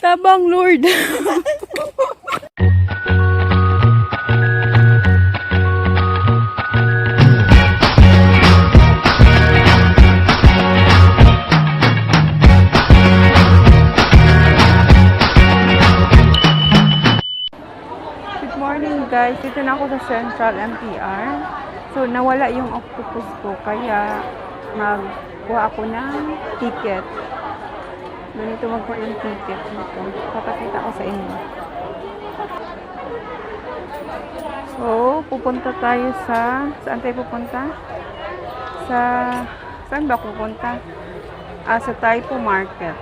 Tabang Lord. Good morning guys, dito na ako sa Central MTR. So nawala yung octopus ko kaya magkuha ako ng ticket. Ganito magkuha ng ticket dito. Papakita ko sa inyo. So, pupunta tayo saan tayo pupunta? Saan ba pupunta? Sa Taipo Market.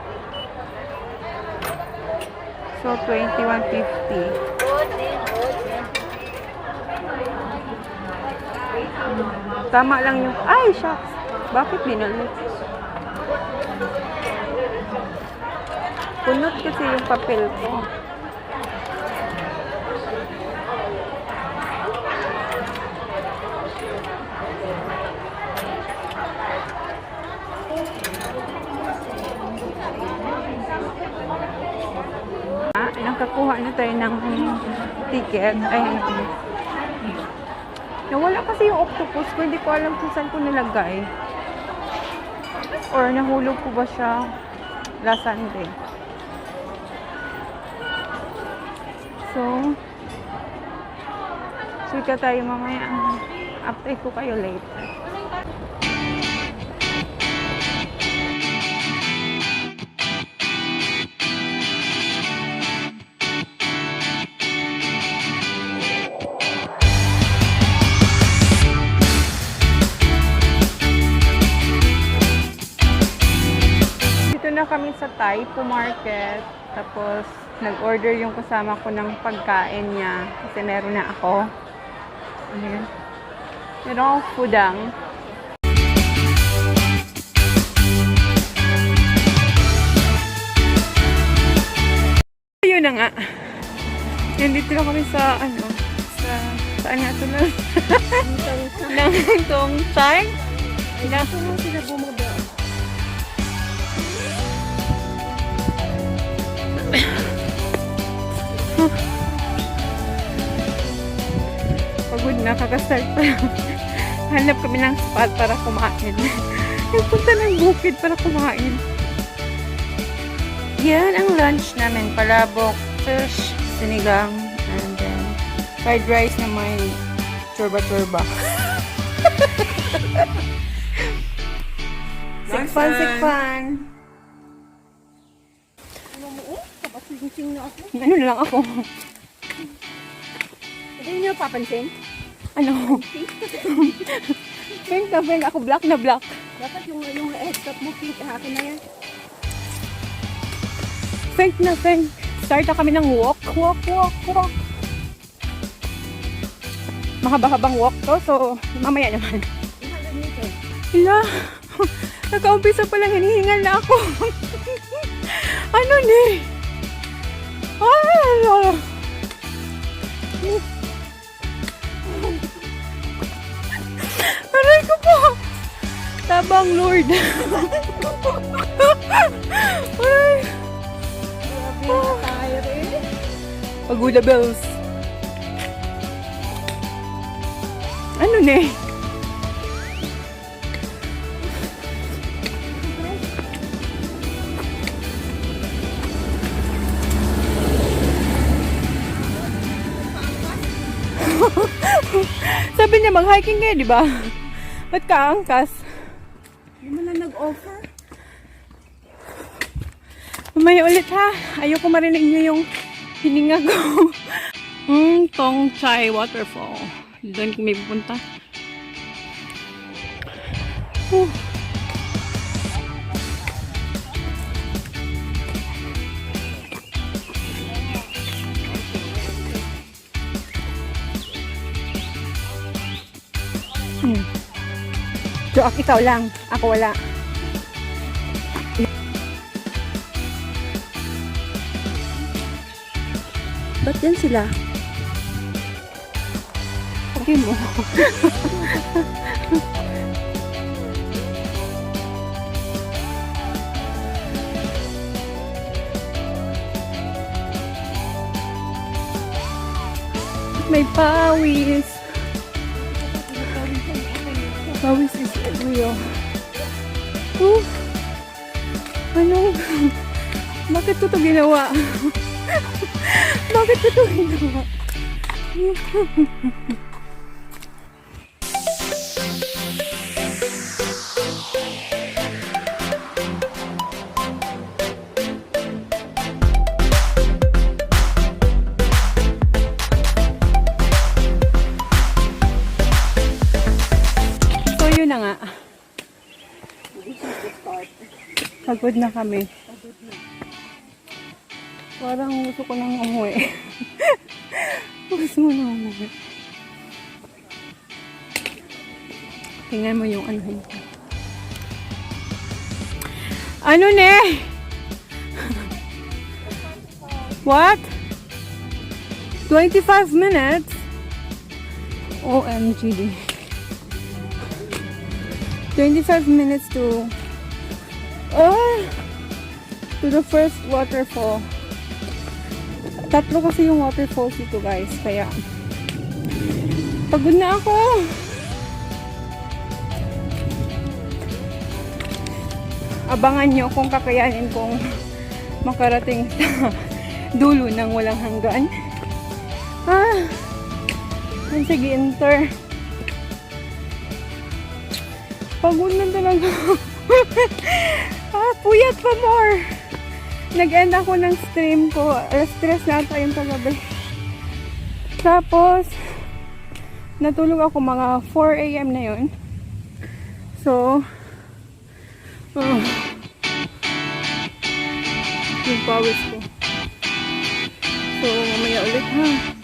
So, 21.50. Tama lang yung, ay, shucks. Bakit binalik? Punot kasi yung papel ko. Nakakuha na tayo ng ticket. Ay, nawala kasi yung octopus ko. Hindi ko alam kung saan ko nilagay. Or nahulog ko ba siya last Sunday. So, sika tayo mamaya. Update ko kayo later. Na kami sa Taipo Market. Tapos, nag-order yung kasama ko ng pagkain niya. Kasi meron na ako. Ano yun? Meron akong pudang. Ayun na nga. Nandito na kami sa, saan nga ito na? Nang Tongchai? Ito mo sila bumaba. Pagod na, kakastart pa lang. Hanap kami ng spot para kumain. Nagpunta ng bukid para kumain. Yan ang lunch namin. Palabok, fish, sinigang, and then fried rice na may turba-turba. Sikpan. Kapag-sing na ako. Ano na lang ako? Hindi niyo papansin? Ano? Pink na pink. Ako black na black. Dapat yung headset mo pink. Akin na yan. Pink na pink. Start na kami ng walk. Mahaba-habang walk to. So, mamaya naman. 100 meters. Hala. Nagka-umpisa pa lang. Hinihingal na ako. Ano ni? Ay, aray ko po. Tabang Lord. Ay. Grabe na tayo rin. Pagoda bells. Ano ni? Sabi niya mag-hiking kayo, di ba? Ba't ka angkas? Hindi mo na nag-offer. Mamaya ulit ha. Ayoko marinig niyo yung hininga ko. Tongchai Waterfall. Doon kami pupunta. So, ikaw lang. Ako wala. Ba't yan sila? Okay mo. May pawis. Pawis is real. Ano? Bakit ko ito ginawa? Bakit ko ito ginawa? So yun na nga. Pagod na kami. Parang gusto ko nang umuwi. Gusto mo nang umuwi. Tingnan mo yung ano ko. Ano ne? What? 25 minutes? OMG. 25 minutes to the first waterfall. Tatlo kasi yung waterfalls dito guys, kaya pagod na ako. Abangan nyo kung kakayanin kong makarating sa dulo ng walang hanggan. Sige, enter. Pagod na talaga. Puyat pa more. Nag-end ako ng stream ko. Alas 3 na ata yung kagabi. Tapos, natulog ako mga 4 AM na yun. So, yung pawis ko. So, mamaya ulit ha.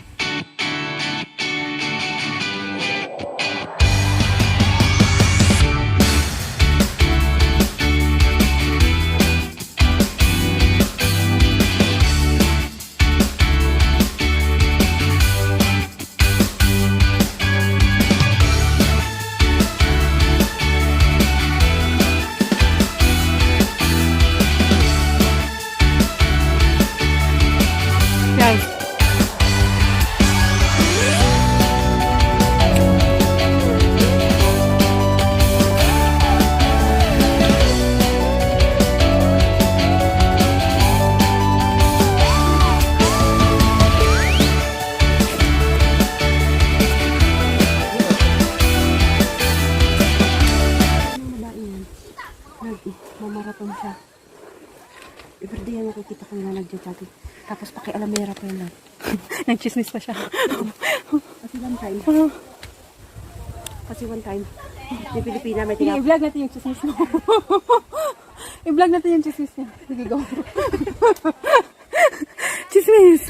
Mamaraton siya. Iberdi yan nakikita ko nga nagja-jogging. Tapos pakialamera pa yun lang. Nag-chismis pa siya. Kasi one time. Kasi one time. Yung Pilipina may Sige, i-vlog natin yung chismis mo. I-vlog natin yung chismis niya. Sige, go. Chismis!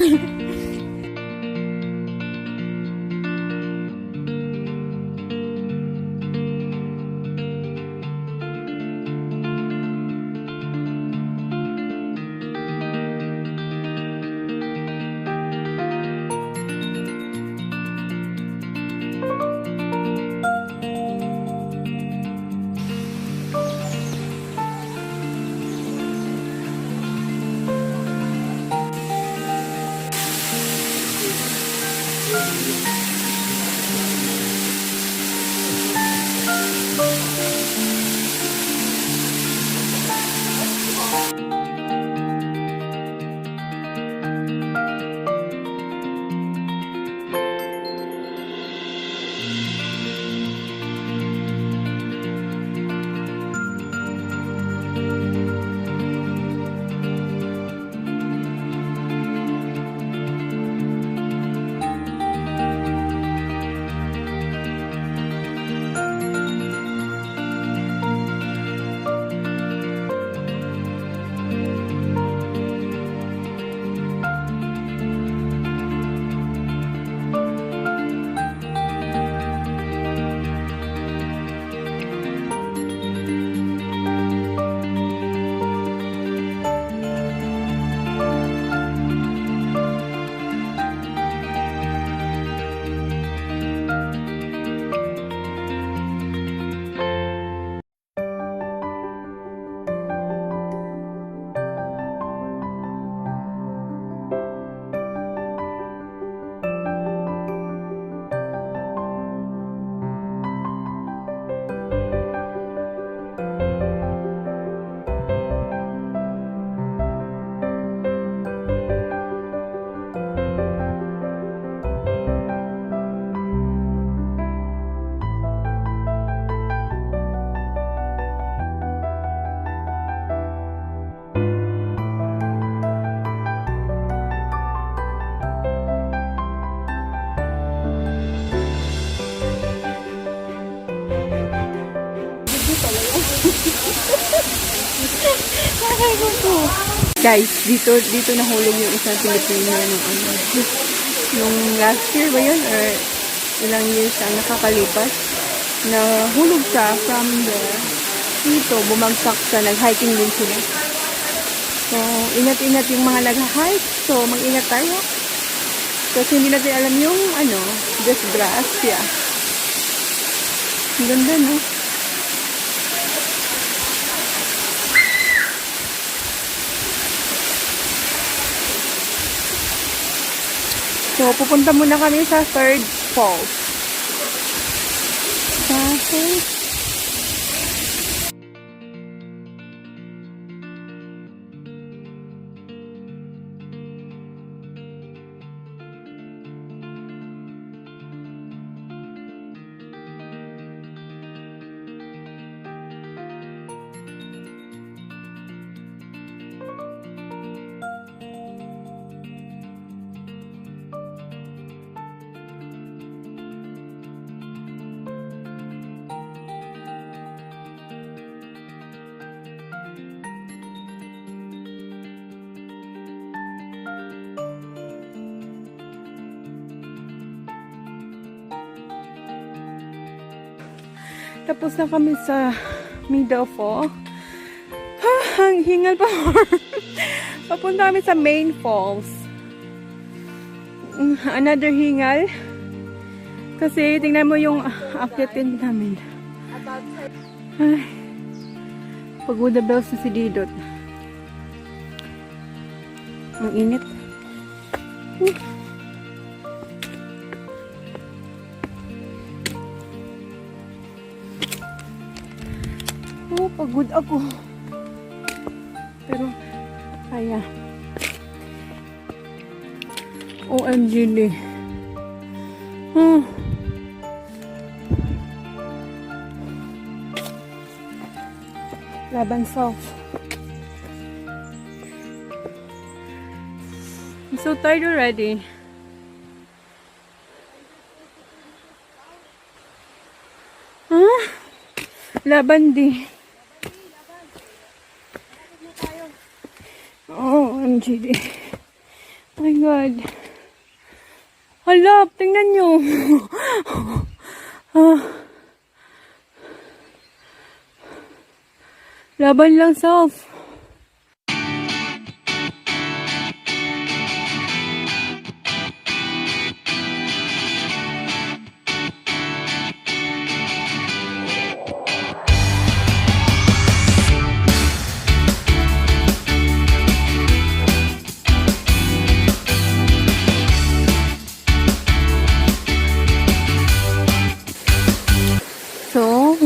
Guys, dito nahulog yung isang Pilipino nung nung last year ba yun? Or ilang years ang nakakalipas. Nahulog siya from there. Dito, bumagsak siya. Nag-hiking din sila. So, ingat-ingat yung mga nag-hike. So, mag-ingat tayo. Kasi hindi natin alam yung, disgrasya. Ang ganda, no? So, pupunta muna kami sa third falls. Tapos na kami sa Middle Fall. Ang hingal pa. Papunta kami sa Main Falls. Another hingal. Kasi tingnan mo yung akyatin namin. Ay, pagod na bells na si Didot. Ang init. Oh, pagod ako. Pero, kaya. OMG din. Laban soft. I'm so tired already. Laban din. Oh, OMG. Oh my God. Hala, tingnan nyo. Laban lang, self.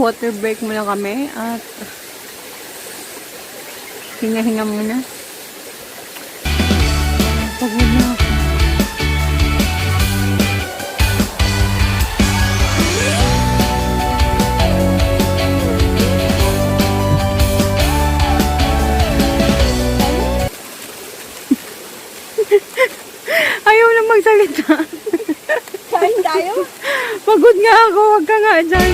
Water break muna kami at hinga-hinga muna. Pagod na ako. Ayaw na magsalita. Kain tayo? Pagod nga ako, wag ka nga dyan.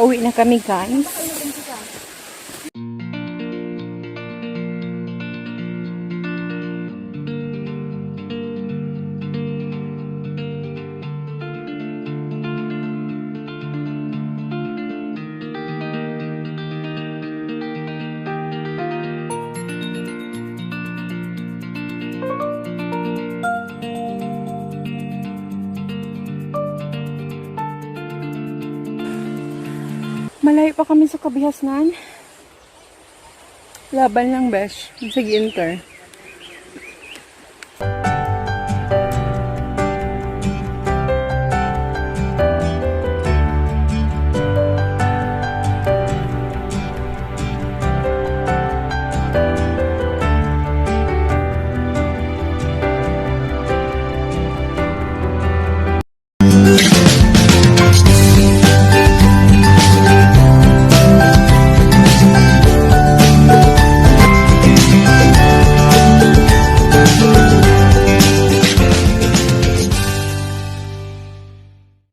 Pauwi na kami, guys. Malayo pa kami sa Kabihasnan. Laban lang, besh. Sige, enter.